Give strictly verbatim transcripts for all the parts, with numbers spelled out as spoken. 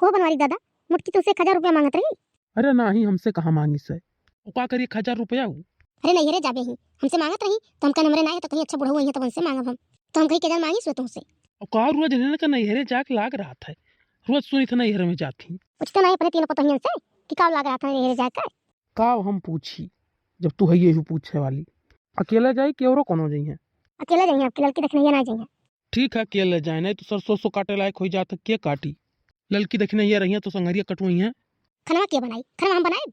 ओ बनवारी दादा, मोटकी तुमसे एक हजार रुपया मांगत रही। अरे नाही, हमसे कहाँ मांगिस है? ओ का करी एक हजार रुपया हो? अरे नैहरे जाबे ही, हमसे मांगत रही, तो हमका नंबरे ना है, तो कहीं अच्छा बुढ़ऊ है, तब उनसे मांगब हम। तो हम कहीं के जान मांगिस हुए तुमसे। और का रोज रहने का नैहरे जाके लाग रहा था, रोज सुनी था नैहरे में जाती। पूछते नहीं अपने तीनों पतोहियन से कि का लाग रहा था नैहरे जाके। का हम पूछी, जब तू है यही पूछे वाली। अकेला जाई कि औरो कोनो जइहें? अकेला जइहें, आपकी लड़की देखने ना जइहें। ठीक है, अकेला जाए, नहीं तो सरसों सो काटे लायक हो जात है, के काटी? लड़की देखने ये रही है तो संगरिया कटुई है। खनवा के बनाई? खनवा हम बनाए?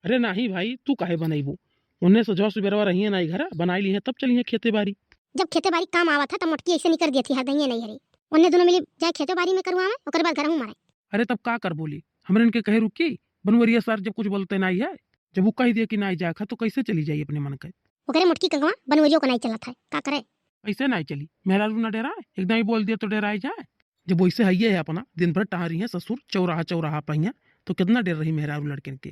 अरे नाही भाई, तू काहे बनइबू? उन्ने सजवा सुबेरवा रहिए ना घर, बनाई ली है तब चलिए खेते बारी। जब खेते बारी काम आवत है, तब मोटकी ऐसे निकर दिए थी, हर दइए नहीं हरे। उन्ने दोनों मिली जाए खेते बारी में करुआ में, ओकर बाद घर हूँ मारे। अरे तब का कर बोली, हमरे इनके कहे रुकी, बनवरिया सार जब कुछ बोलते नाही है, जब वो कह दिया कि नाही जाए खा, तो कैसे चली जाई अपने मन के? ओकरे मोटकी कंगवा बनवरियो को नाही चलत है, का करे? ऐसे नाही चली, मेहरारू ना डेराए, एकदम ही बोल दिया तो डेराए जाए। जब वैसे है ये है अपना, दिन भर टहरी है ससुर चौराहा चौराहा पहिया, तो कितना डेर रही मेहरारू लड़किन के।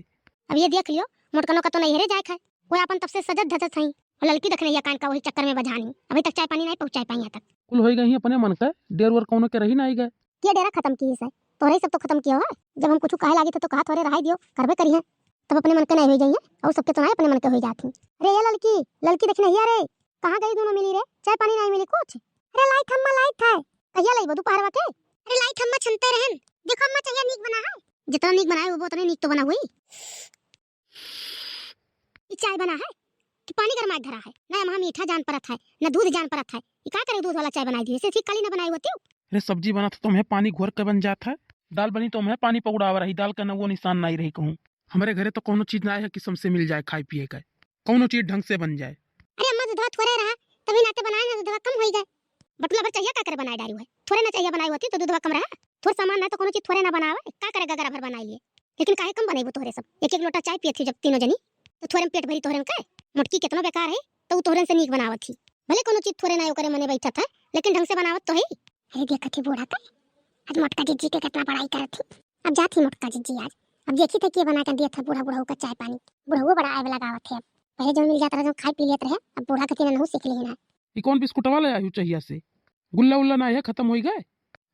अब ये देख लियो, मोटकनो का तो नैहरे जाए खाए, वो अपन तब से सजत धजत हई, और लड़की देखने या कान का वही चक्कर में बझानी, अभी तक चाय पानी नहीं पहुँचाए पाई यहाँ तक। कुल हो गई अपने मन का, डेर वर कौनो के रही नहीं गए। ये डेरा खत्म की है, तोहरे ही सब तो खत्म किया है। जब हम कुछ कहे लागी थे तो कहा थोड़े रहाई दियो, करबे करी है, तब अपने मन के नहीं हो जाइए, और सबके तो नहीं अपने मन के हो जाती। अरे ये लड़की, लड़की देखने ही रे, कहाँ गई दोनों मिली रे? चाय पानी नहीं मिली कुछ? अरे लाइट हम्मा लाइट है। कहिया लइबो दोपहरवा के? अरे लाइट हम्मा छनते रहन। देखो अम्मा, चाय नीक बना है? जितना नीक बनाए होबो उतने नीक तो बना हुई। ई चाय बना है कि पानी गरमाए धरा है? ना एमा मीठा जान परत है, ना दूध जान परत है। ई का करे दूध वाला चाय बनाई दी? ऐसे ठीक काली ना बनाई होती। अरे सब्जी बना तो तुम्हें पानी घोर के बन जात है, दाल बनी तो तुम्हें पानी पकड़ावा रही, दाल का ना वो निशान नहीं रही कहूँ। हमारे घरे तो कोनो चीज ना है कि सबसे मिल जाए खाए पिए का, कोनो चीज ढंग से बन जाए। अरे अम्मा, दूधवा थोड़े रहा, तभी नाते बनाए ना, दूधवा कम होई गए। बटुला भर चाहिए का करे बनाए डारी है, थोड़े ना चाहिए बनाई होती तो दूधवा कम रहा। थोड़ सामान ना तो कोनो चीज थोड़े ना बनावे, का करे गगरा भर बनाई लिए। लेकिन काहे कम बनाई वो तोहरे सब, एक एक लोटा चाय पिए थी जब तीनों जनी, तो थोड़े में पेट भरी तोहरे में के। मोटकी कितना बेकार है, तो वो तोहरे से नीक बनावत थी। भले कोनो चीज थोड़े ना ओकरे मने बैठत है, लेकिन ढंग से बनावत तो है। अरे देखत ही बूढ़ा के, आज मोटका जिज्जी के कितना बड़ाई करत ही। अब जात ही मोटका जिज्जी आज, अब देखी थे के बना के दियत है बूढ़ा बुढ़ऊ का चाय पानी। बुढ़ऊ बड़ा आए लगावत है, अब पहले जो मिल जात रहे जो खाई पी लेत रहे, अब बूढ़ा के तीन नहु सीख ली ना। ई कौन बिस्कुटवा ले आयु चाहिए से? गुल्ला उल्ला ना है, खत्म होई गए।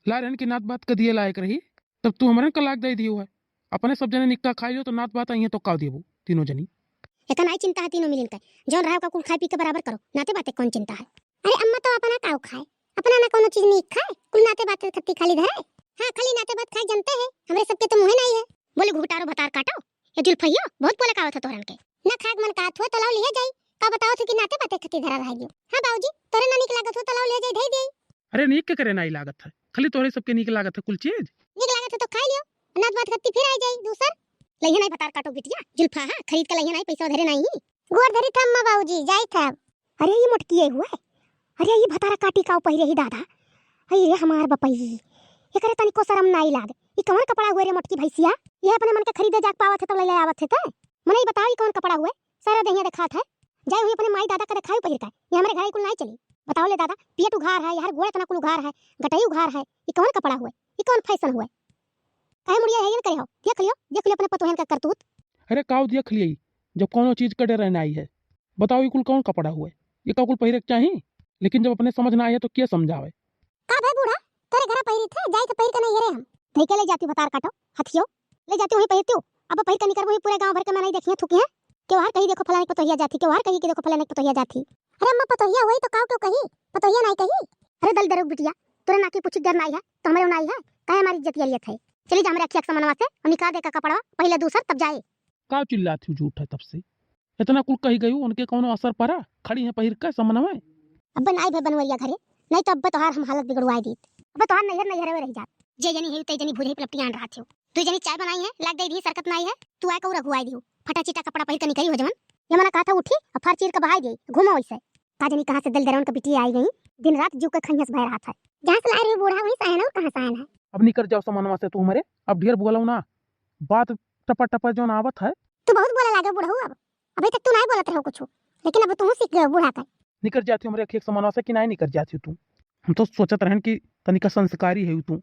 ला रहन की नात बात के दिए लायक रही, तब तू हमरन का लाग दे दियो है। अपने सब जने निक्का खाई लो तो नात बात आई है तो का देबू तीनों जनी। एका नाई चिंता है तीनों मिलिन के, जौन रहा ओका कुल खाए पी के बराबर करो, नाते बाते कौन चिंता है? अरे अम्मा तो अपना काऊ खाए, अपना ना कोनो चीज नीक खाए, कुल नाते बाते खत्ती खाली धरे। हाँ, खाली नाते बात खाए जनते है, हमरे सबके तो मुँहे नाई है। बोले घुघटारो भतार काटो, ये जुल्फैया बहुत बोले का आवत है तोहरन के। ना खाए के मन का थुआ तो लाओ लिहे जाई, का बताओ थे कि नाते बाते खत्ती धरा रह गयो। हाँ बाबूजी, तोरे ना नीक लागत हो तो लाओ ले जाई धई देई। अरे नीक के करे नाई लागत है, खाली तोहरे सबके नीक लागत है कुल चीज। नीक लागत है तो खाई लियो, नात बात खत्ती फिर आई जाई दूसर। लइहे नाई भतार काटो बिटिया, जुल्फा हा खरीद के लइहे नाई, पैसा धरे नाई। गोड़ धरी थम माँ बाबूजी, जाई थब। अरे ये मोटकी ये हुआ है, अरे ये भतारा काटी काऊ पहिरे ही दादा, अरे रे हमार बपई, एकरे तनिको शरम नाई लाग। ई कवन कपड़ा हुए रे मोटकी भैंसिया? ये अपने मन के खरीदे जाके पावत है तो ले ले आवत है ते। मने ई बताओ ई कवन कपड़ा हुए? सारा देहिया देखात है। जाए हुई अपने माई दादा का देखाई पहिर का, ये हमरे घर कुल नाई चली। बताओ ले दादा, पेट उघार है, यार गोड़ इतना कुल उघार है, गटई उघार है, ई कवन कपड़ा हुए? ई कवन फैशन हुए? काहे मुड़िया है ये करे हो? देख लियो, देख लियो अपने पतोहन का करतूत। अरे काऊ देख लियो, जब कोनो चीज का डर नाई है। बताओ ई कुल कवन कपड़ा हुए? ये का कुल पहिरे के चाही? लेकिन जब अपने समझ ना आए तो के समझावे? का भाई बूढ़ा, तोरे घरा पहिरी थे, जाई तो पहिर के नहीं रे हम। धई के ले जाती भतार काटो, हथियो, ले जाती वहीं पहिरती हूँ। अब पहिर के निकरबो ही पूरे गांव भर के मनई देखिए थूकी है। केवार कही देखो फलाने के पतोहिया जाती, केवार कही कि देखो फलाने के पतोहिया जाती। अरे अम्मा पतोहिया हुई तो काऊ क्यों कही? पतोहिया नहीं कही। अरे दल दरोग बिटिया, तोरे नाकी पूछी डर नाई है, तो हमरे नाई है, काहे हमारी इज्जतिया लियत है? चली जा हमरे अखिया के समनवा से और निकाल दे का कपड़वा, पहले दूसर तब जाए। का चिल्लात हूँ झूठ है तब से? इतना कुल कही गई, उनके कौनो असर पड़ा? खड़ी है पहिर के समनवा। अब्बे नाई भे बनवरिया घरे, नहीं तो अब्बे तोहार हम हालत बिगड़वाई दीत। अब्बे तोहार नैहर नैहर में रह जात। जे जनी है, ते जनी भूजाई पलपटियान रहत हो। तू जनी चाय बनाई है, लाग दे दी, सरकत नाई है। तू आए कहू रघुआई दियो। फटा चीटा कपड़ा पहिर के निकली हो जवन। ये मना कहा था उठी, और फार चीर के बहाई दे, घूमो वैसे। का जनी कहाँ से दल दरवन के बिटिया आई गई, दिन रात जीव के खैहस भय रहत है। जहाँ से लाए रही बूढ़ा वहीं से आयन है, और कहाँ से आयन है? अब निकर जाओ समनवा से तू हमरे, अब ढेर बोलो ना। बात टपा टपा जौन आवत है। तू बहुत बोले लागे बुढ़ऊ अब। अभी तक तू नाई बोलत रहो कुछ, लेकिन अब तू सीख गयो बूढ़ा का। निकर जाती हमरे अखिया के समनवा से कि नाई निकर जाती तू? हम तो सोचत रहन कि तनिका संस्कारी है तू,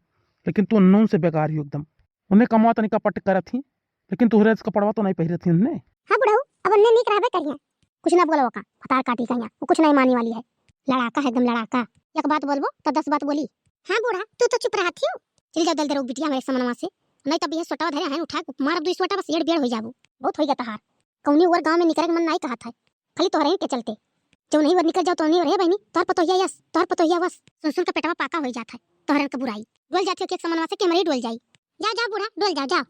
लेकिन तू उन्नों से बेकार ही एकदम। उन्हें कमवा तनिका पट करत ही, लेकिन तोहरे से कपड़वा तो नाई पहिरत ही उन्हें। हाँ बुढ़ऊ, अब उन्हें नीक रहबे करिए। कुछ ना बोलो का, भतार काटी कहिया, वो कुछ नहीं मानी वाली है। लड़ाका है एकदम लड़ाका, एक बात बोलबो तो दस बात बोली। हाँ बूढ़ा, तू तो चुप रहत ही। चली जाओ दल दरोग बिटिया हमरे समनवा से, नहीं तब यह सोटवा धरे हैं, उठा के मारब दुई सोटा, बस एड़ बेड़ होइ जाबू। बहुत होइगा तहार। कौनी ओर गाँव में निकरे के मन नाई कहत है, खाली तोहरे के चलते। जौनही ओर निकल जाओ तौनही ओर, हे बहिनी, तोहर पतोहिया यस, तोहर पतोहिया वस। सुन सुन के पेटवा पाका होइ जात है तोहरन के बुराई। डोल जात हो कि एक समनवा से कि हमरे डोल जाई। जाओ जाओ बूढ़ा, डोल जाओ, जाओ।